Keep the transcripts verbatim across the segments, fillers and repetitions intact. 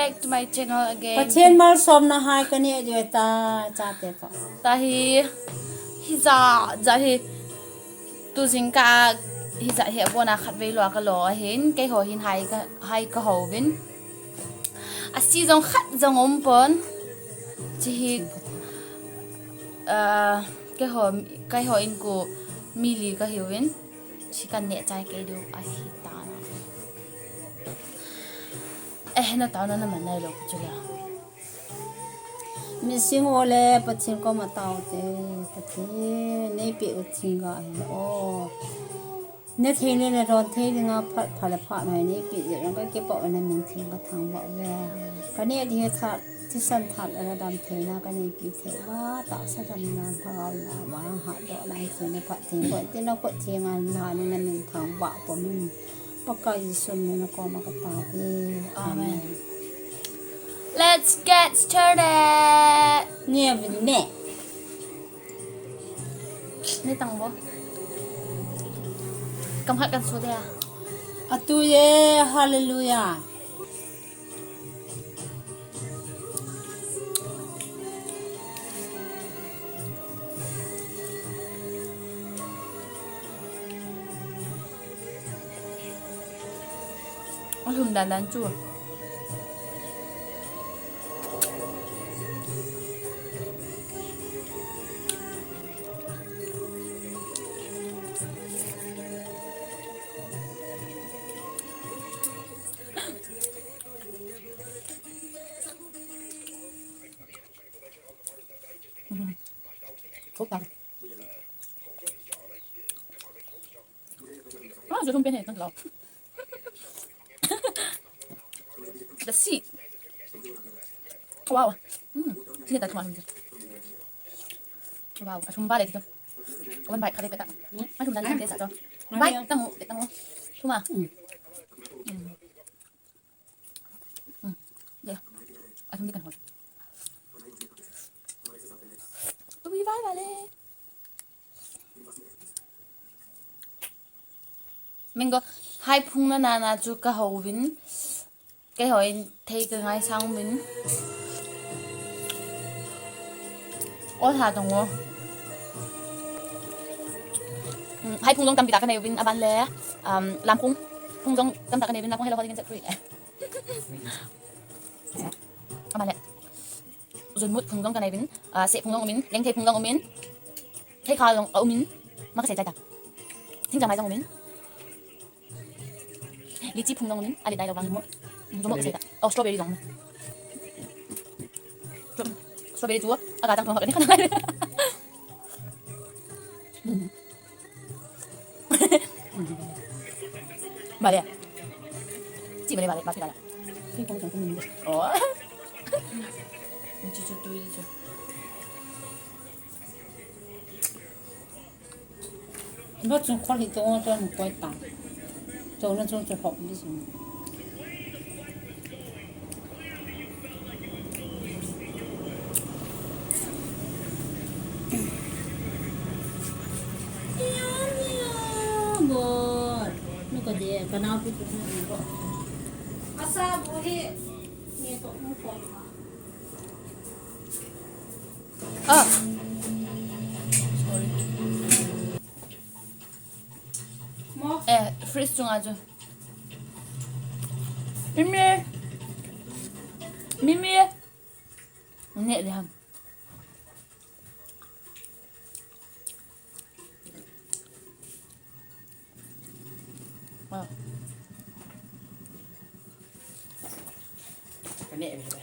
Back to my channel again. Pathen malsomna hai kanei diu ta, chate pa. Tahi, hija, ja hi, tu jingkah, hija hi abona khatvei lou a kalo ahin, keiho hin hai ka, hai kahouvin. Asi jong khat jong umpon. Chi hi, ah, keiho, keiho inko mi li kahiuvin. Chi kaneh chai kei diu ahi tana. Eh, nataona naman nailou chu la. Mising ole, Pathen koma taote, Pathen, neipeh u thingga hi o. Nathei le nadon thei dinga phat, phat le phat nai neipeh jeh un kakipah uve, namin theng kathangvah uve. Kaneh ding hi that, thisan that le nadam theina kaneipi thei uva, tahsa damna, lhagao na, vang hatdohna, hiche naphat theng, koitin nakhut thenga namin thangvah pon. Pakai Jesu min a koma katao e. Amen. Amen. Let's get started. Nge vin ne. Ni tang bo. Kam hat kan su dia. Atu ye, hallelujah. Alhum dan dan chu. Thup tang. Ah, chu thum pen he, tang lau. The seed. Wow. Hmm. Sini ta thum a thum. Wow, a thum ba le ti chu. Wan bai kha le pe ta. A thum dan te sa chu. Bai tang u, pe tang u. Thum a. Hmm. Hmm. Dia. A thum di kan hol. Tui vai vale. Mango, hai phung na nana chu kahouvin. Keiho in thei kangaisang uvin. O tha tong o. Hmm, hai phung jong tampi tah kanei uvin aban le. Um, lam phung. Phung jong tampi tah kanei uvin, lam phung hello holiday set free. Aban le. Junmut phung jong kanei uvin, ah, seh phung jong umin, lengthei phung jong umin, theikha jong aumin, ma kasei chai ta. Thingjam mai jong umin. Lychee phung jong umin, alet dai lou vang. Junmut kasei ta. Oh, strawberry jong umin. Strawberry chu, aga tang thong hok ni khan. Bale. Chi bale bale, ba phi bale. Chi kong chang kong. Oh. Chi chu tui chu. Ba chung khol hi tong tong koi ta. Tong na chung chu hop ni sung. Ah. Sorry. Eh, fridge chunga chu. Mimi. Mimi. Neh le ham. Wow. Ka neh ve le.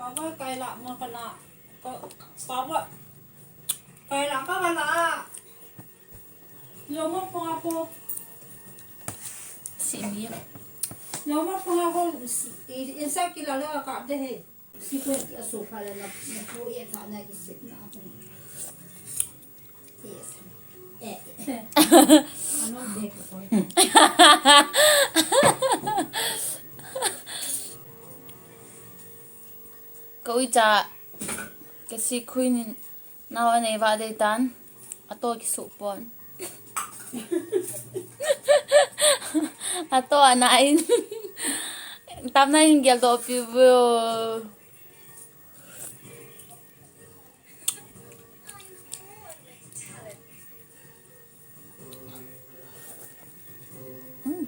Papa, kaila mo kana. Ka, papa. Kaila ka kana. Yo mo panga ko. Sini. Yo mo panga ko. Insa kila le ka de he. Siko a sofa le na na ko e ta na ki sit na ko. Yes. Eh. Ano de ko. Ka uicha, ka sikhui nin, nao anei va dei tan, ato kisuh pon. Ato ana in, tamna in geldoh piu. Mm.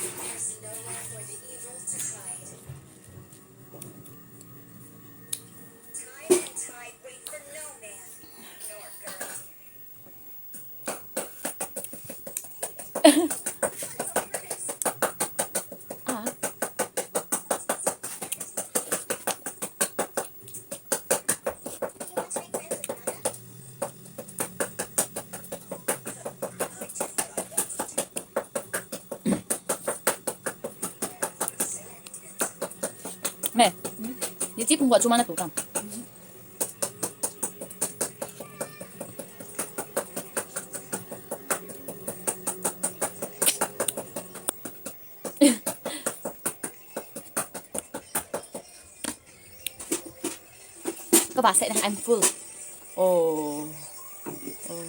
There's nowhere for the evil to hide. Tide and tide wait for no man nor girl. Ah. Me. Ye chip ngua chuma na tu kam. Ka ba se na, I'm full. Oh. Oh.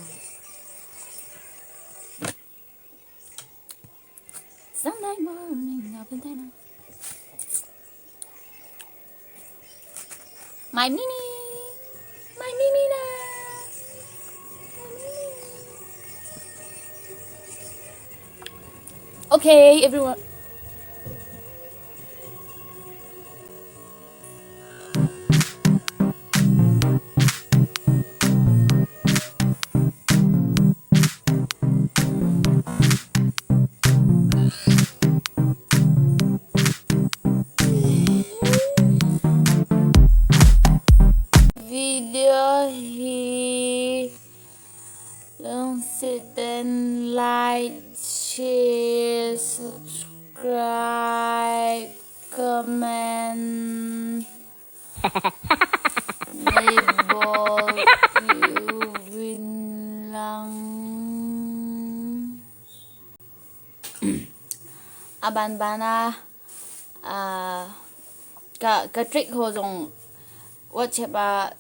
Sunday morning, up and down. My Mimi. My Mimi na. Okay, everyone. Video hi lungset in like, share, subscribe, comment. Nei bol piuvin lang. Aban bana, ah, ka, ka trick ho jong WhatsApp a,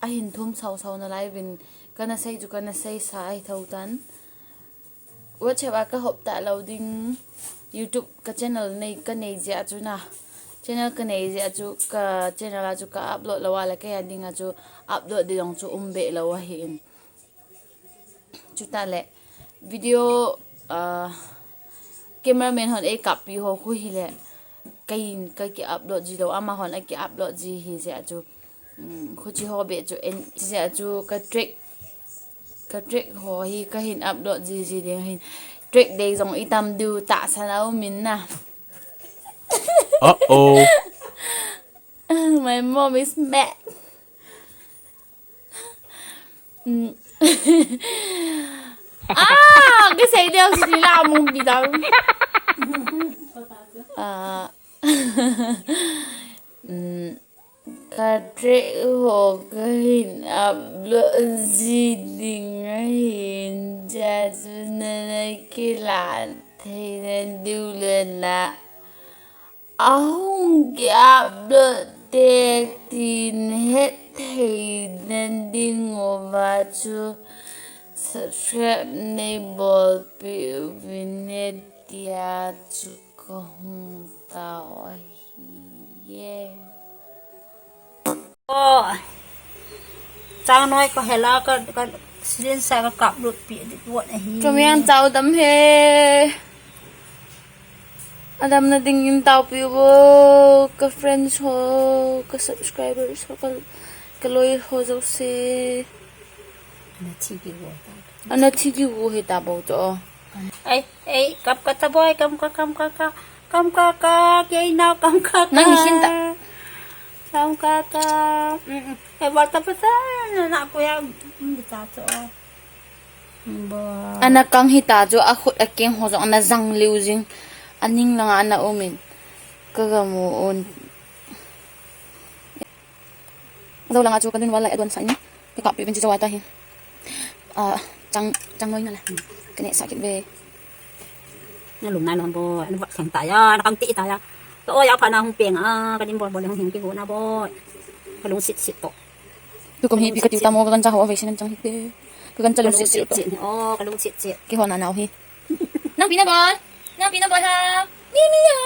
ahin thum sau sau nalai uvin, kana sei chu kana seisa ahi thou tan. WhatsApp a ka hop talou ding, YouTube ka channel nei, ka nei jeh a chu na. Channel ka nei jeh a chu, ka channel a chu ka upload lou a le, kei a ding a chu upload ding jong chu um be lou ahi in. Chuta le, video, ah, cameraman hon ei kappi ho khu hile, kei in ka ki upload ji lou, amahon a ki upload ji hi jeh a chu, um, khuchi ho be chu en, jeh a chu ka trick, ka trick ho hi ka hin upload ji ji ding hin. Trick dei jong i tam diu tahsan a um in na. Uh-oh. My mom is mad. Mm. Ah, ka sei deu si la mong bidang. Ah. Mm. Ka trick ho ka hin upload ji ding ahin, jeh a chu nana kilah thei na diu le na. Ahung ki upload te tin het thei na ding uva chu subscribe nei bolpeh uvin e tia chu ka hung tao ahi e. O, chang noi ko hela ka, ka silencer ka kap lut pi di ko ahi. Ka miang chau dam he. Adam na ding in tao pi vo, ka friends ho, ka subscribers ho, ka, ka loi ho jouse. Ana thi ki vo ta. Ana thi ki vo he ta bo to. Ei, ei, kam ka ta boy, kam ka, kam ka, ka, kam ka, ka, kei nau, kam ka, ka. Nang ni hin ta. Kam ka, ka. Mm, mm. Ei, bol ta pa ta, na, na, kuya, mm, di ta cho. Bol. Ana kang hita chu, akhut akeng ho jong ana jang liu jing. Aning langa ana um in. Ka ga mu un. Jou langa chu ka nun wal lai adon sa in. Ka kap pi ben chi jou ta hi. Ah, chang, chang noi na le. Ka neh sa kit ve. Na lum na non boy, na vak kheng ta ya, na kang ti ta ya. To ya pha na hung peng a, ka dim bol bol le hung hing ki go na boy. Ka lung sit sit to. Tu kom hi pi ka tiu ta mo, ka kan cha ho ve sin chang hi te. Ka kan cha lung sit sit to. Oh, ka lung sit sit. Ki ho na nau hi. Nang pi na boy. Nang pi na boy ha. Mi mi ya.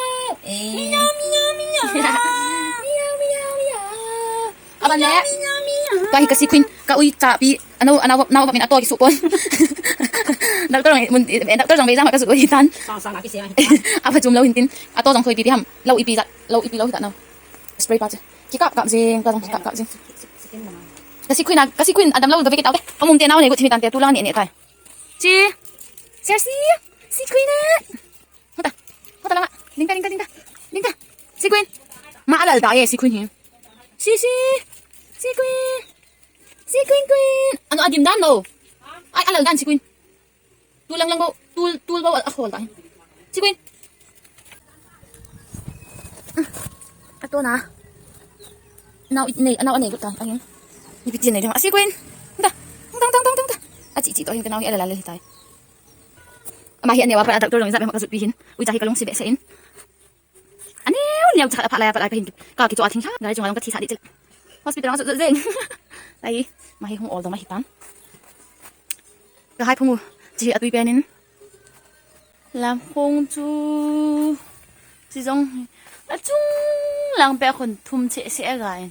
Eh. Mi ya, mi ya, mi ya. Mi ya, mi ya, mi ya. Aban le. Mi ya, mi ya, mi ya. Ka hi ka sequin, ka ui cha pi. Ano, ano, ano, min ato ki supon. Doctor jong, mun, eh, doctor jong ve jang ka su ui tan. Sang, sang, aki se. Apa chum lo hin tin. Ato jong thoi pi pi ham. Lo ipi ja, lo ipi lo hi ta no. Spray pa che. Ki kap kap jing, ka jong ki kap kap jing. Ka sequin a, ka sequin adam lo da ve ki tau te. Amum te nau ne gu thimi tan te tu lang ne ne tai. Chi. Sersi. Sequin ne. Huta. Huta langa. Ding ta, ding ta, ding ta. Ding ta. Sequin. Ma alal ta ye sequin hi. Si, si. Sequin. Sequin, queen. Ano adim dan lo. Ai, alal dan sequin. Tu lang lang bo. Tu, tu bo a hol dan. Sequin. Ato na. Nau it nei, nau anei gu ta. Ai. Ni piti nei ding. A sequin. Ta. Tang, tang, tang, tang, tang. A chi chi to hin ka nau hi alal alal hi tai. Ama hi aneu a pat a doctor jong in jap em ka jut pi hin. Ui cha hi ka lung si behseh in. Aneu neu cha phat lai a phat lai ka hin ka kicho a thing tha. Gari chunga jong ka thi sa di chil. Hospital jong jut jeng. Ai, ama hi hung ol dong ahi tan. Ka hai phung u. Chi hi atui pen in. Lam khong chu. Chi jong hi. Achung lang pe khun thum che se a ga in.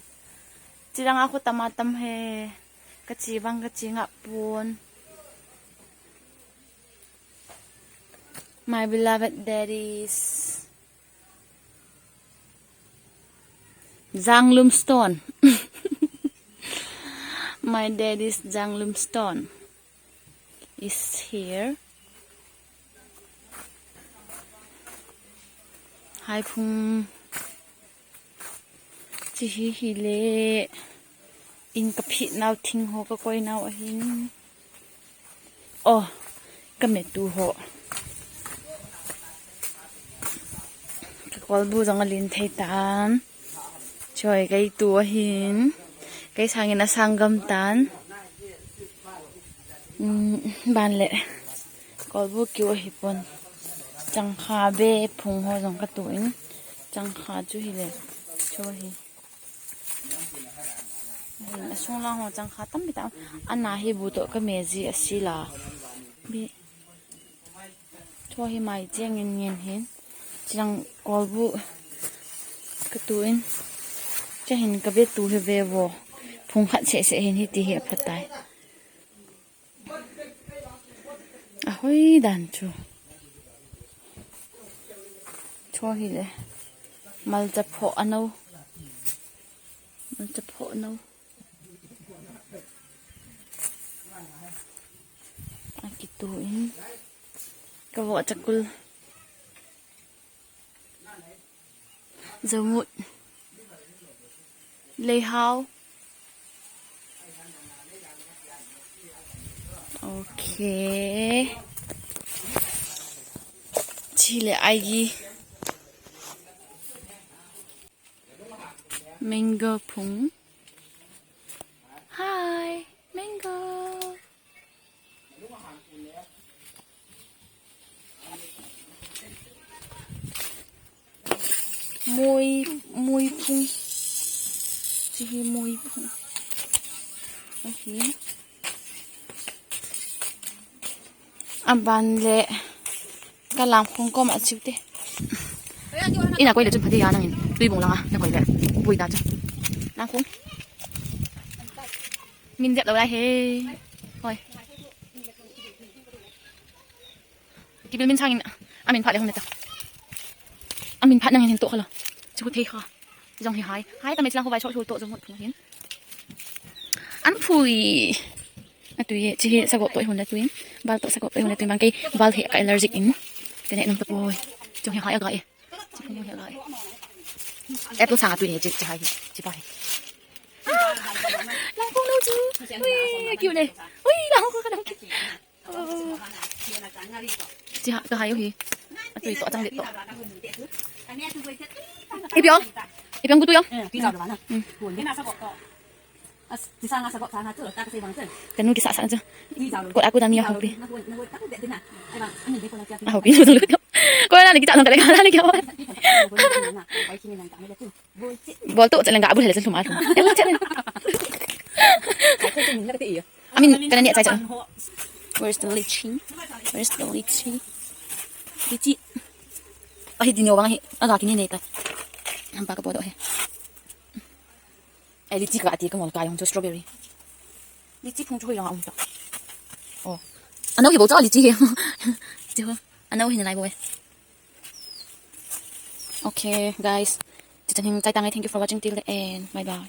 Chi lang a khu tam a tam he. Ka chi bang ka chi ngap pon. My beloved daddies. Janglum Stone. My daddy's Janglum Stone is here. Hai phung. Chi hi hi le. In ka phit nau thing ho ka koi nau ahin. Oh, ka me tu ho. Ka kolbu jong a lin thei tan. Choi kei tu ahin. Kei sangin a sang gam tan. Um, ban le. Kolbu kiu ahi pon. Changkha be phung ho jong ka tu in. Changkha chu hi le. Chu hi. Hin, a sung lang ho changkha tampi ta. Ana hi bu to ka me ji a si la. Bi. Chu hi mai cheng in ngen hin. Chilang kolbu ka tu in. Cha hin ka be tu hi ve vo. Phung khat se se hin hi ti hi a phatai. A hoi dan chu. Chu hi le. Malcha pho ano. Malcha pho ano. A kitu in. Ka vo chakul. Jamut. Leihau. Okay. Chile aigi. Mango phung. Hi, mango. Mui, mui phung. Chi hi mui phung. Ahi. Aban le. Ka lam khung kom a chiu te. Ina koi le chun phate ya nangin. Tui bung langa na koi le. Bui ta chu. Lam khung. Min jep lo lai he. Hoi. Kibil min sangin. Amin phat le hung le ta. Amin phat nangin hin to khala. Chu thei kha. Jong hi hai. Hai ta me chilang ho vai chol chol to jong hot phung hin. An phui. Atui e, chi hi sagot toh ihun le tui. Bal toh sagot toh ihun le tui bang kei bal hi ka allergic in. Ka neh nom tapoi. Chung hi hai aga e. Chi phung hi aga e. Apple sang atui e, chi, chi hai hi. Chi pa hi. Lang phung lo chu. Ui, cute le. Ui, lang phung ka dang cute. Oh. Chi ha, ka hai u hi. Atui toh, achang det toh. Ipi ong? Ipi ong gu tui ong? Eh, tui jao lo na. Hmm. Kanu kisah sah chu. Kot a kudang ni ahoupi. Ahoupi nu jong lut. Ko na ni kicha jong ka le ka na ni kya. Bol tu chan leng ga bul hele chan thum a thum. Amin kana ni chai chan. Where's the lychee? Where's the lychee? Lychee. Ahi ding yo bang ahi. Aga kini nei ta. Hampa ka bodoh he. Ai, lychee ka ti ka ngol ka jong chu strawberry. Lychee phung chu hoi jong a um ta. Oh. Ano hi bol chu lychee hi. Chu. Ano hi na lai bol. Okay, guys. Chuchan hin chai tangai. Thank you for watching till the end. Bye bye.